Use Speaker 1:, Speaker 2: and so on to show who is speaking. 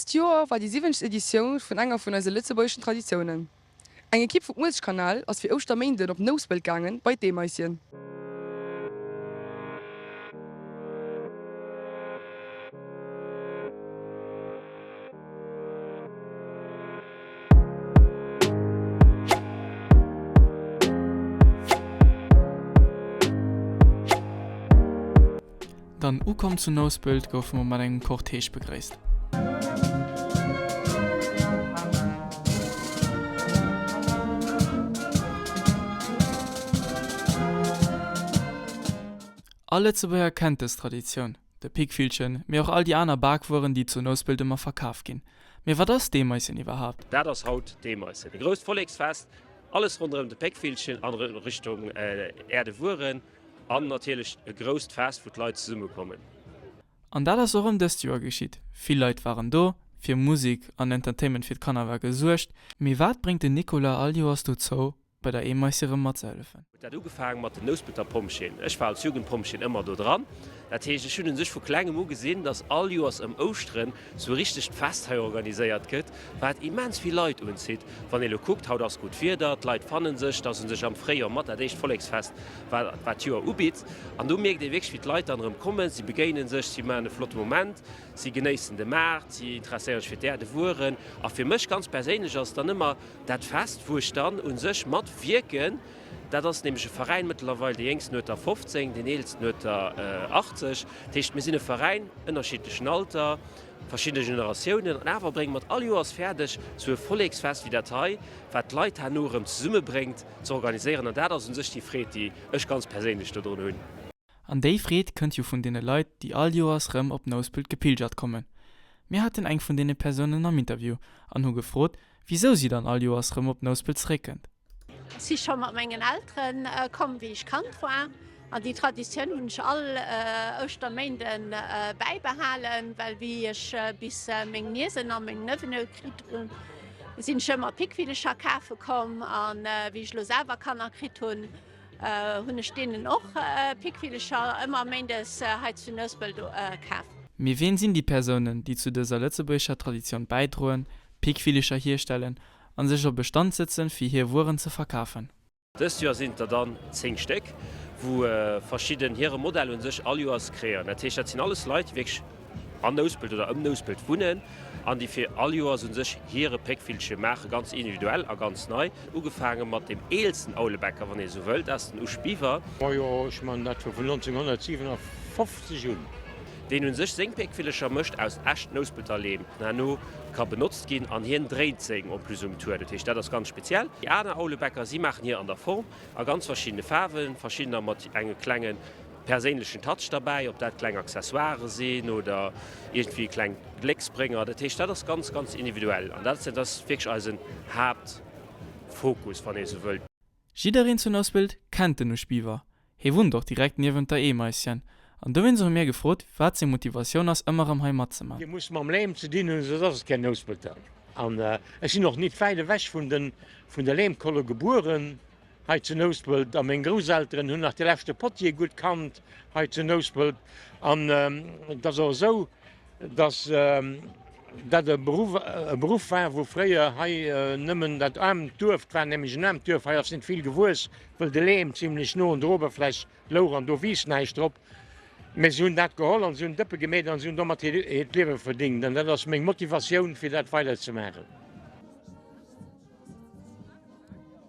Speaker 1: Dëst Joer war déi siwwenzegst Editioun vun enger vun eise lëtzebuergeschen Traditiounen. Eng Ekipp vum Muelchkanal ass fir Ouschterméinden op Nouspelt gaangen bei d'Eemaisschen.
Speaker 2: Dann ukomm zu Nouspelt goufe mer mat engem Cortège begréisst. All Lëtzebuerger kennt dës Traditioun. De Pickvillchen, mee och all déi aner Bakwueren, déi zu Nouspelt ëmmer verkaf ginn. Mee wat ass d'Eemaischen iwwerhaapt?
Speaker 3: Dat ass haut d'Eemaischen, e grousst Volleksfest, alles ronderëm de Péckvillchen an Richtung Äerdewueren an natierlech e grousst Fest, wou d'Leit zesummekommen.
Speaker 2: An dat ass och erëm dëst Joer geschitt. Vill Leit waren do, fir Musek an Entertainment fir d'Kanner war gesuergt. Mee wat bréngt den Nicolas all Joers dozou, bei der Eemaisse rëm matzehëllefen.
Speaker 3: Huet dat ugefaang mat den Nouspelter Pompjeeën. Ech war als Jugendpompjeen ëmmer do dran. Dat heescht, ech hunn un sech vu klengem u gesinn, dass all Joers ëm Ouschteren sou e richtegt Fest hei organiséiert gëtt, wat immens vill Leit unzitt. Wann ee lo kuckt, haut ass gutt Wieder, d'Leit fanne sech, dass u sech am Fréijoer mat dat éischt Volleksfest, wat wat d'Joer ubitt. An do mierkt ee wierklech, wéi d'Leit dann erëm kommen, si begéine sech, si maachen e flotte Moment, si genéissen de Maart, si interesséiere sech fir d'Äerdewueren. A fir mech ganz perséinlech ass et dann ëmmer, Dat Fest, wou ech dann u sech mat wierken, dat ass nämlech e Veräin mëttlerweil, dee Jéngsten huet der 15, deen Eelsten huet der 80. Dat heescht, mir sinn e Veräin, ënnerschiddlechen Alter, verschiddene Generatiounen, an awer brénge mer et all Joers fäerdeg, esou e Volleksfest wéi dat hei, wat d'Leit herno erëm zesummebréngt, ze organiséieren. An dat ass u sech déi Freed, déi ech ganz perséinlech dodrun hunn.
Speaker 2: An déi Freed kënnt jo vun deene Leit, déi all Joers rëm op Nouspelt gepilgert kommen. Mir haten eng vun deene Persounen am Interview an hu gefrot, wisou si dann all Joers rëm op Nouspelt zeréckkënnt.
Speaker 4: Ech si scho mat mengen Eltere komm, wéi ech Kand war, an déi Traditioun hunn ech all Ouschterméinde bäibehalen, well wéi ech bis meng Niesen a meng Nevene kritt hunn, sinn ech ëmmer Pickvillecher kafe komm. A wéi ech elo selwer Kanner kritt hunn, Hunn ech deenen och Pickvillecher ëmmer méindes hei zu Nouspelt kaf.
Speaker 2: Mee ween sinn déi Persounen, déi zu dëser lëtzebuergescher Traditioun bäidroen, Pickvillecher hierstellen an sech op e Stand sëtzen, fir hir Wueren ze verkafen?
Speaker 3: Dëst Joer sinn et der dann 10 Stéck, wou verschidden hire Modell un sech all Joers kreéieren. Dat heescht, dat sinn alles Leit, déi wierklech an Nouspelt oder ëm Nouspelt wunnen an déi fir all Joers u sech hire Péckvillche maachen, ganz individuell a ganz nei. Ugefaange mat deem eelsten Aulebäcker, wann ee sou wëllt, dat ass den Usch Biwer.
Speaker 5: Majo, ech man dat scho vun 1957 un.
Speaker 3: Deen u sech seng Péckvillecher mécht aus echt Nouspelter Leem, den herno ka benotzt ginn an hien dréint seng en plus um Tour. Dat heescht, dat ass ganz speziell. Déi aner Aulebäcker, si maachen hir an der Form a ganz verschiddene Faarwen, verschiddener mat engem klenge perséinlechen Touch derbäi, ob dat kleng Accessoiren sinn oder iergendwéi kleng Glécksbrénger. Dat heescht, dat ass ganz, ganz individuell an dat ass wierklech eisen Haaptfokus, wann ee sou wëllt.
Speaker 2: Jiddereen zu Nouspelt kennt den Usch Biwer. Hee wunnt och direkt niewent der Eemaischen an dowéinst hu mir gefrot, wat seng Motivatioun ass, ëmmer erëm hei matzeman.
Speaker 5: Dir musst mam Leem ze dinn hunn, soss ass et keen Nouspelter. An ech sinn och nit wäit ewech vun de Leemkolle gebueren. Hei zu Nouspelt a meng Grousselteren hunn nach de leschte Potier gutt kannt hei zu Nouspelt an et ass och esou, dass dat e Beruff e Beruff war, wou fréier hei nëmmen dat aarmt Duerf, et war nämlech en aarmt Duerf, hei ass net vill gewuess, wëll de Leem zimlech no un der Oberfläch louch an do wiisst näischt drop. Mä si hunn dat geholl an si hunn Dëppe gemeet an si hunn domat hiert Liewe verdingt an dat ass meng Motivatioun fir dat weider ze maachen.